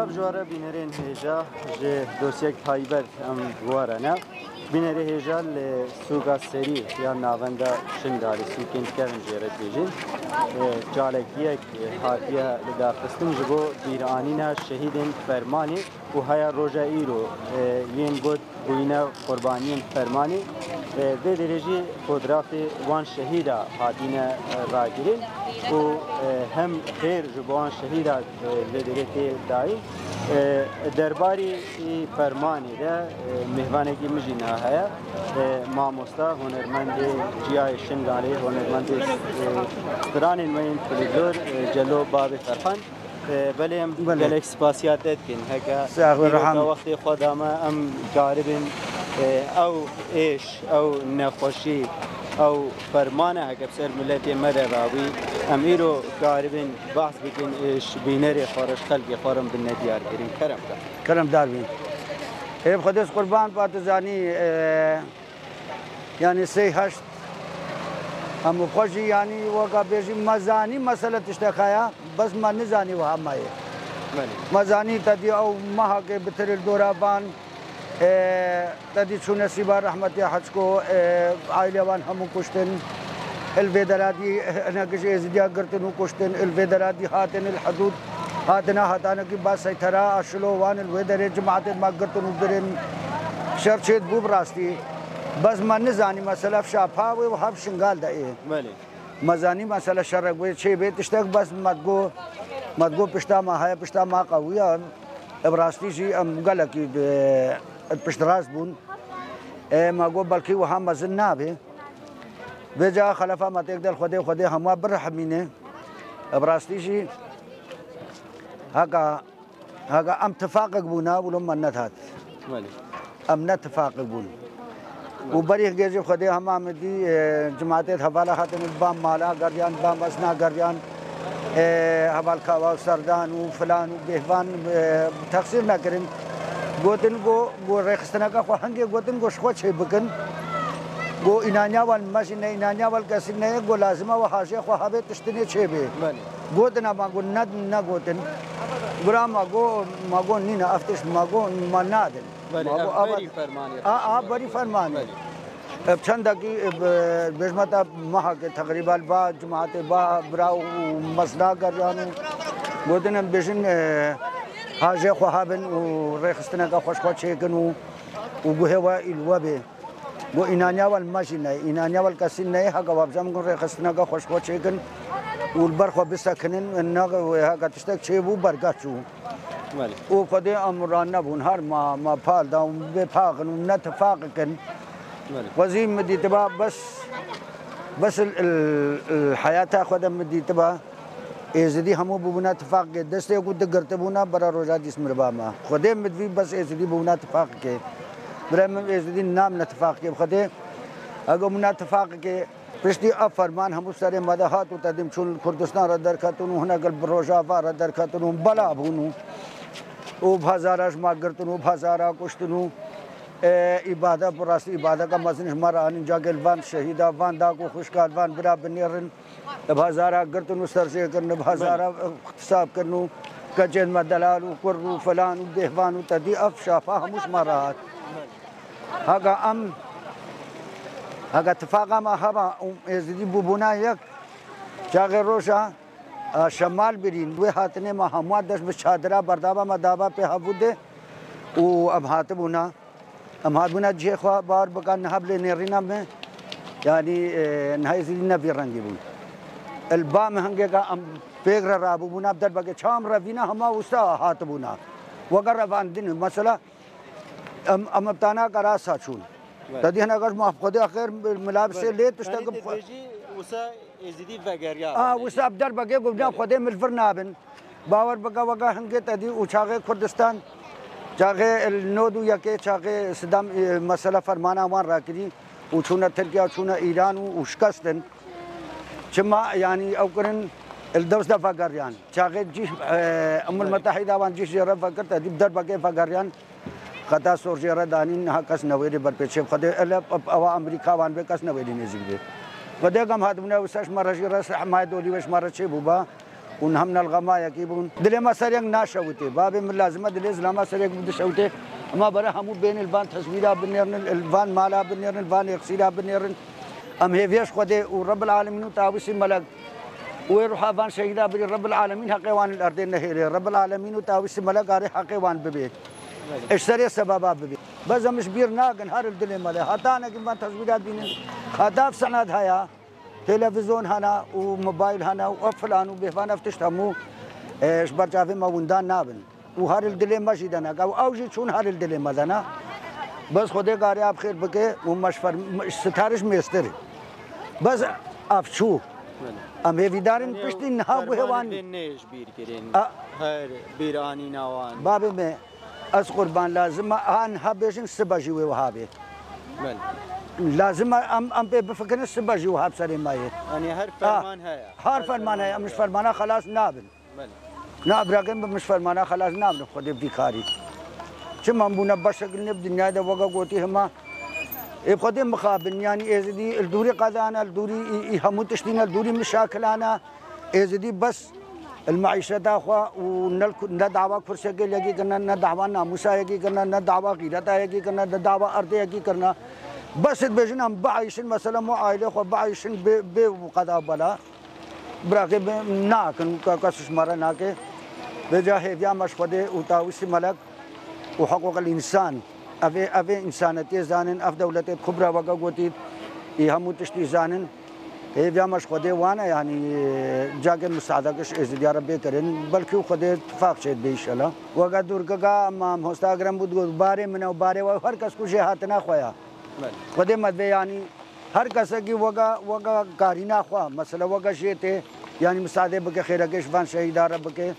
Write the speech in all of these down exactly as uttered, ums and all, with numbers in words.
Ev ji we re bînerên hêja ji dosyek taybet em bi we re ne. Bînerê hêja li sûka serî ya navenda Şingalê, sûkên kevn jê re dibêjin. E, Çalekiyek hatiye lidarxistin ji bo bîranîna şehîdên Fermanê û heya roja îro, e, yên got bûyîne qurbaniyên Fermanê. E, vê derê jî fotoğrafê wan şehîda hatine, e, ragirin û, e, hem xêr ji bo wan şehîda, e, vê derê tê dayîn. E, derbarî Fermanê de, e, mêvanekî min jî niha heye. E, mamosta, hunermendê Ciyayê Şingalê, hunermendê, e, stranên me yên folklor, e, Celo Babê Ferhan. E, belê em Belê. gelek spasiya te dikin. Heke Sax be, îro Rehan. te wextê xwe da me, em karibin, e, ew êş, ew nexweşî, ew fermane heke bi ser miletê me de rabî, em îro karibin behs bikin, e, ji bînerê xwe re, ji xelkê xwe re em bine diyar kirin. Kerem ke. Keremdar bîn. Ê bi Xwedê qurban, ba tu zanî, e, Yanî sey heşt. Em xwe jî, yanî, weka bêjî, me zanî mesele tiştek heye, bes me nizanî wiha me ye. Belê. Me zanî te dî ew mehakê bitir li dora van, e, te dî çûne Sîba rehmetiya Heçko, e, aîlê wan hemû kuştin. Li vê dera dî hinek ji Êzidiya girtin û kuştin. Li vê dera dî hatin li hidûd, hatine hatanekî ba seytera a Şilo wan li wê derê cimatê me girtin û birin. Şer çêdibû bi rastî. Bes me nizanî mesela ev şapa wê wiha bi Şingal de ê. Belê. Me zanî mesela şerek wê çê bê tiştek, bes me digo, me digo pişta me heye, pişta me qewiya. Bi rastî jî em gelekî, e, piştrast bûn. E, me got belkî wiha mezin nabe. Vêca xelefa me têk de li Xwedê, Xwedê hemû birehmîne. Bi rastî jî heka Haka em tifaqek bûna, wilo me nehat. Belê. Em ne tifaqek bûn. Û berî gêjî Xwedê hema min dî, e, cimatê hevala hatin, ban mala geriyan, ban mesna geriyan, e, heval kawa û serdan û filan û bêhvan, e, texsîr nekirin. Gotin go, go rêxistineke xwe hingê gotin go ji xwe çê bikin. Go înaniya wan me jî ne, înaniya wan kesî ne, go lazim e we hajê xwe habe tiştinê çê bê. Belê. Gotin ama go ne, negotin. Bira ma go, ma go nîne, ev tişt ma go ma nadin. Belê, Ma go ev ava-, berî fermanê. A, a, berî fermanê. Belê. Ev çendekî, e, be-, bêjme te mehakê teqrîben ba, cimatê ba, bira û mesna geriyan û gotin em bêjin, e, hajê xwe habin û rêxistineke xwe ji xwe çêkin û, û guhê we îl we bê. Go înaniya we li me jî neyê, înaniya we li kesî neyê, heke we bije min got rêxistineke xwe ji xwe çêkin û li ber xwe bisekinin, ne heke tiştek çêbû bergeh çû. Belê. Û Xwedê em ran nebûn, her ma, ma pal da û bê paxin û ne tifaq kin. Belê. Xwezî min dîtiba bes, bes il, il, il heyata xwe de min dîtiba. Êzidî hemû bûbûna tifaqkê. Destê ku digirtibûna bera roja dîs miriba me. Xwedê min divî bes Êzidî bûbûna tifaqkê. Bira min Êzidî nam ne tifaqkê bi Xwedê. Ego bûna tifaqkê piştî ev ferman hemû serê me de hat û tedim çûn li Kurdistan re derketin û hinek li bi Rojava re derketin û bela bûn û, û bi hezara ji me girtin û bi hezara kuştin û, e, îbade bi rastî îbadeke mezin ji me re anîn cagê li van şehîda van dak û xwişka li van bira binêrin. Bi hezara girtin û serjê kirin, bi hezara ixtisab kirin û keçên me delal û kur û filan û dêhvan û tedî ev şafa hemû ji me re hat. Haka em, haka tifaqa me hema û Êzidî bûbûna yek, çaxê roja, a, Şemal birîn, wê hatinê me hemû dest bi çadira berdaba me daba pê hevû de û em hatibûna. Em hatbûna cihê xwe, bawer bike niha bilê nêrîna me, yanî, e, niha Êzidî ne vî rengî bûn. Li ba min hingêka em pêk re rabûbûna bi derbekê çawa em revîna hema wisa hatibûna. Weke revandin, mesela, em, em bi tana kerasa çûn. Evet. Te dî hinek ji maf Xwedê xêr, mila bi sê lê tiştek Yanî bi xwe. Dibêjî wisa Êzidî vegeriya. A, wisa bi derbekê got, "Na Xwedê min li vir nabin." Bawer bike, weke hingê te dî û çaxê Kurdistan, çaxê li nod û yekê çaxê Sidam, e, mesela fermana wan rakirî û çûne Tirkiye, çûne Îran û, û şikestin. Çima, yanî ew kirin li dews de vegeriyan. Çaxê cîh, e, Umul Metehîda wan cîh jê re vekir, te dî bi derbekê vegeriyan. Xeta sor jê re danîn, niha kes newêrî ber pê çê bi Xwedê. Ele ewa Amerîka wan bê, kes newêrî nêzîk bê. Xwedê gam hatibûne wisa ji me re jî res, hemayê dolî wê ji me re çê bûba. Hûn hem nelxemayekî bûn. Dilê me ser yek naşewitê. Babê min lazim e dilê zilama ser yek bidişewitê. Ema bere hemû bên li van teswîra binêrin, li van mala binêrin, li van êxsîra binêrin. Em hêviya ji Xwedê û Rebbil Alemîn û Tawîsî Melek û wê ruha van şehîda birî Rebbil Alemîn heqê wan li erdê nehêlê. Rebbil Alemîn û Tawîsî Melek arê heqê wan bibê. Ji serê sebeba bibê. Bes em ji bîr nakin her li dilê me le. Heta nekî van teswîra dînin. Heta ev sened heye. Televîzyon hene û mobayl hene û ev filan û bêvan ev tişt hemû, e, ji ber çavê me windan nabin. Û her li dilê me jî de ne. Ew, ew jî çûn her li dilê me de ne. Bes Xwedê kariya bi xêr bike û me ji fer-, me ji sitariş mêstir. Bes ev çû. Belê. Em hêvîdar in. Yanî piştî niha guhê wan. Fermanê vê nê ji bîr kirin. A- Her bîranîna wan. Babê me, ez qurban lazim e, ha niha bêjin sibe jî wê wiha bê. Belê. Lazim e em, em pê bifikirin sibe jî wiha bi serê me yê. Yanî her ferman heye. Her ferman heye. Em ji fermana xelas nabin. Belê. Na birakim, bi min ji fermana xelas nabin, Xwedê bi vî karî. Çima em bûne beşek li nêv dinyayê de weke gotî hema. Ê Xwedê mixabin, yanî Êzidî li dûrî qedane, li dûrî î, î hemû tiştî ne, li dûrî mişakilan e. Êzidî bes li meîşeta xwe û ne li ku-, ne dawa kursiyekê li yekî kirine, ne dawa namûsa yekî kirine, ne dawa xîreta yekî kirine, ne dawa erdê yekî kirine. Bes dibêjin em bieyşin, mesela, me aîlê xwe bieyşin bê, bê qeda bela. Birakim nakin, ke-, kes ji me re nake. Vêca hêviya me ji Xwedê û Tawîsî Melek û hiqûqil însan. Ev ê, ev ê însanetiyê zanin, ev dewletê kubra weke gotî, î hemû tiştî zanin. Hêviya me ji Xwedê wan e, yanî, cakê misaadeke ji Êzidiya re bê kirin, belkî Xwedê tifaq çêdibe înşela. Weke dûrkika, em, em hosta girem bû, digot, barê min e û barê we, her kes ku jê hatina xwe ya. Belê. Xwedê me divê, yanî, her kesekî weke, weke karîna xwe, mesela weke jê tê, yanî misaadê bike xêrekê ji van şehîda re bike.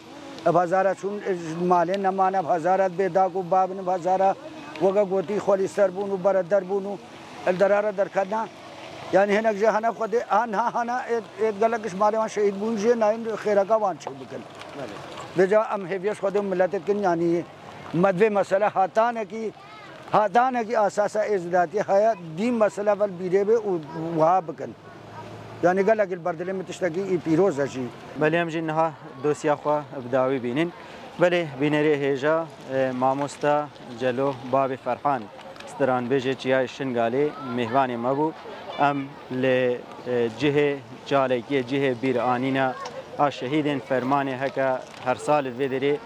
Ev hezara çûn, e, ji malê nemane, ev hezara bê dak û babin, ev hezara weke gotî xwelî ser bûn û bereder bûn û li dera re derketina. Yanî hinek jê hene Xwedê, han ha hene ê, ê gelek ji malê wan şehîd bûn jê nayên xêreka wan çê bikin. Belê. Vêca em hêviya ji Xwedê û miletê dikin, yanî me divê mesele hatanekî Hatanekî asasa êzidatiye heye, dî mesele vel bîrê bê û wiha bikin. Yanî gelekî li ber dilê min tiştekî î pîroz e jî. Belê em jî niha dosya xwe bi dawî bînin. Belê bînerê hêja, e, mamosta Celo Babê Ferhan, stranbêjê Çiyayê Şingalê mêhvanê me bû. Em li, e, cihê çalekiyê, cihê bîranîna a şehîdên fermanê heke her sal li vê derê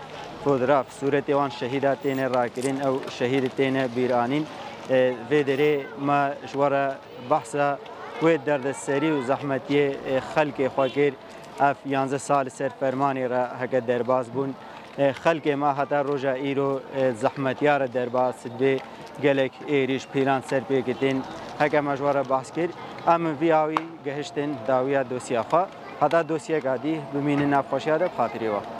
fotograf, sûretê wan şehîda têne rakirin, ew şehîd têne bîranîn. E, vê derê me ji we re behsa wê derdeserî û zehmetiyê, e, xelkê xwe kir. Ev yanzdeh sal li ser fermanê re heke derbas bûn. E, xelkê me heta roja îro, e, zehmetiya re derbas dibê, gelek êrîş, pîlan ser pê kitin. Heke me ji we re behs kir, em vî awî gehiştin dawiya dosya xwe. Heta dosyeka dî bimînin nav xweşiya de, bi xatirê we.